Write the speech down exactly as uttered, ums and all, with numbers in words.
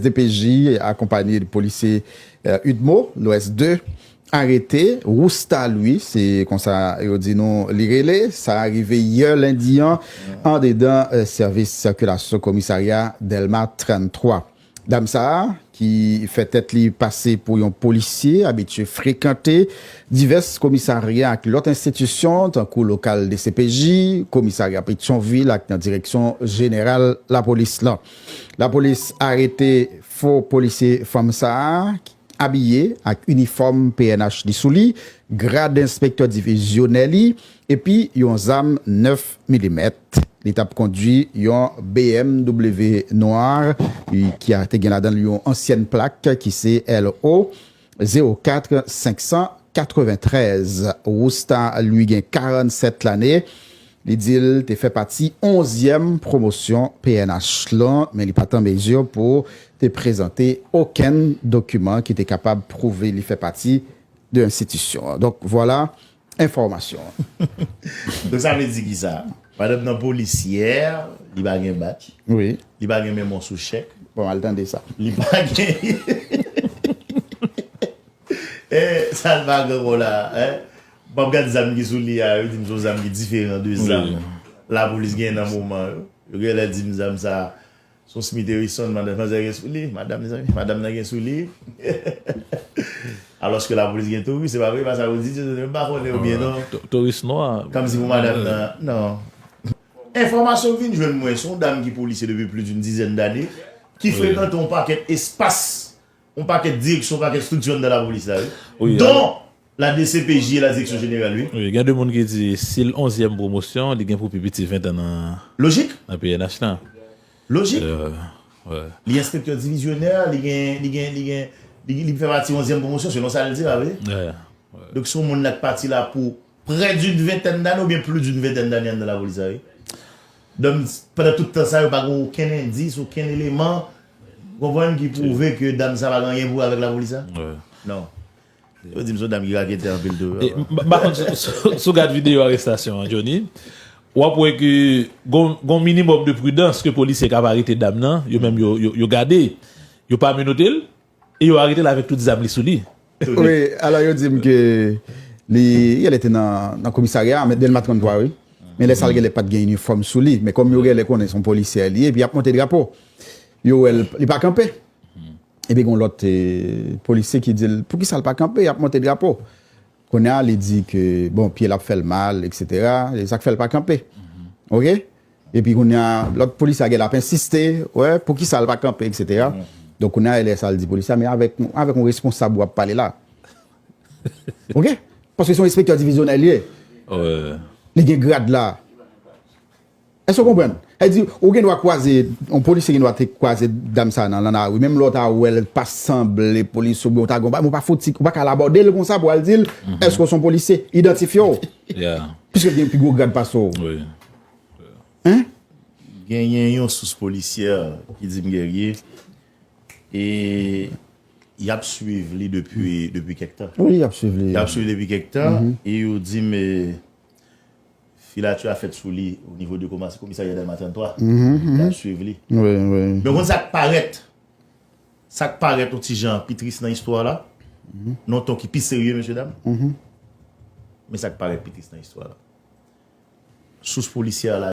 D P J akonpaye de polisye, eh, UDMO, Lwès de, arete Rousta Louis, se konsa yo di nou li rele. Sa rive yè lendi an, andedan, eh, sèvis sikilasyon komisarya Dèlma trannntwa. Dam sa a, ki fè tèt li pase pou yon polisye abitye frekante divès komisarya ak lòt enstitisyon, tankou lokal D C P J, komisarya Petyonvil ak nan direksyon jeneral lapolis lan. Lapolis arete fo polisye fanm sa a, abiye ak inifòm P N H li sou li, grad enspektè divizyonè li, epi yon zam nèf milimèt. Li t ap kondui yon B M W nwa, ki a, te gen ladan l yon ansyèn plak ki se L O zewo kat senk san katreventrèz. Rousta, li, gen karannsèt lane. Li di l te fè pati onzyèm pwomosyon P N H lan, men li pa t an mezi pou te prezante okenn dokiman ki te kapab pwouve li fè pati de enstitisyon an. Donk, vwala enfòmasyon an. Donk, sa vle di ki sa? Madanm nan polisyè, li pa gen badj, Wi. Li pa gen menm sou chèk, Bon, al tande sa. Li pa gen. Eh, sa l pa gen kon la, eh? M ap gade zam ki sou li a, yo di m se yon zam ki diferan de zam lapolis gen nan moman yo. Yo genlè di m zam sa, se yon Smith Wesson, madanm manzè gen sou li, madanm, mezanmi, madanm nan gen sou li. Alòske lapolis gen toris, se pa vre, pa sa yo di, yo pa konnen yo byen non. To- Toris nwa. Kòmsi pou madanm nan, non. Enfòmasyon vin jwenn mwen, se yon dam ki polisye depi plis d'une dizaine d'années, ki frekante yon pakèt espas, yon pakèt direksyon, yon pakèt estrikti anndan lapolis la, wi. Wi, Dont la D C P J e la direksyon jeneral, wi. Wi, gen de moun ki di si l onzyèm pwomosyon, li gen pou pi piti ven tan nan, Lojik, nan P N H lan. Lojik. Euh, ouais. Li enspektè divizyonè, li gen, li gen, li gen, li, li fè pati onzyèm pwomosyon, selon sa l di la, wi. Ouais. Donk, se yon moun la k pati la pou près d'une vingtaine d'années oubyen plis d'une vingtaine d'années anndan lapolis la, wi. Donk, pandan tout tan sa, yo pa gen okenn endis, okenn eleman, ou konprann, ki pwouve ke dam sa pa gen anyen pou wè avèk lapolis la? Ouais. Non. Yo di m se yon dam ki raketè anpil tou. E, m- m pa konn si- si si w gad videyo arestasyon an, Johnny, w ap wè ke gon, gon minimòm de pridans ke polisye k ap arete dam nan, yo menm yo, yo, yo gade, yo pa menote l, e yo arete l avèk tout zam li sou li. Wi, alò yo di m ke li, li te nan, nan komisarya a, men Dèlma trannntwa, wi. Men lè sa l genlè pa t gen inifòm sou li. Men kòm yo genlè konnen se yon polisye li ye, epi y ap monte drapo. Yo wè l, li pa kanpe. Epi gen lòt eh, polisye ki di l, poukisa l pa kanpe, y ap monte drapo. Kounye a, li di ke, bon, pye l ap fè l mal, etsetera. E sa k fè l pa kanpe. Oke? Epi kounye a, lòt polisye a genlè ap ensiste, wè, poukisa l pa kanpe, etsetera. Donk, kounye a, lè sa l di polisye a, men avèk, avèk yon responsab w ap pale la. Oke? Paske se yon enspektè divizyonè li ye. Ouais. Li gen grad la. Èske w konprann? Sa vle di, ou gen dwa kwaze, yon polisye gen dwa te kwaze dam sa nan, nan lari. Menm lè w ta wè l pa sanble polis oubyen w ta gen yon bagay, men w pa fouti, ou pa ka al abòde l konsa pou w al di l, èske w se yon polisye? Idantifye w. Yeah. Piske l gen pi gwo grad pase w. Wi. Hein? Genyen yon sous polisyè ki di m Guerrier, e y ap swiv li depi, depi kèk tan. Wi, y ap swiv li. Y ap swiv li depi kèk tan, e yo di m, eh, filatè a fèt sou li o nivo de komanse komisarya Dèlma trannntwa. Y ap swiv li. Wi, wi. Men w konn sa k parèt, sa k parèt yon ti jan pi tris nan istwa la, nan yon ton ki pi serye, mesye dam. Men sa k parèt pi tris nan istwa la. Sous polisyè la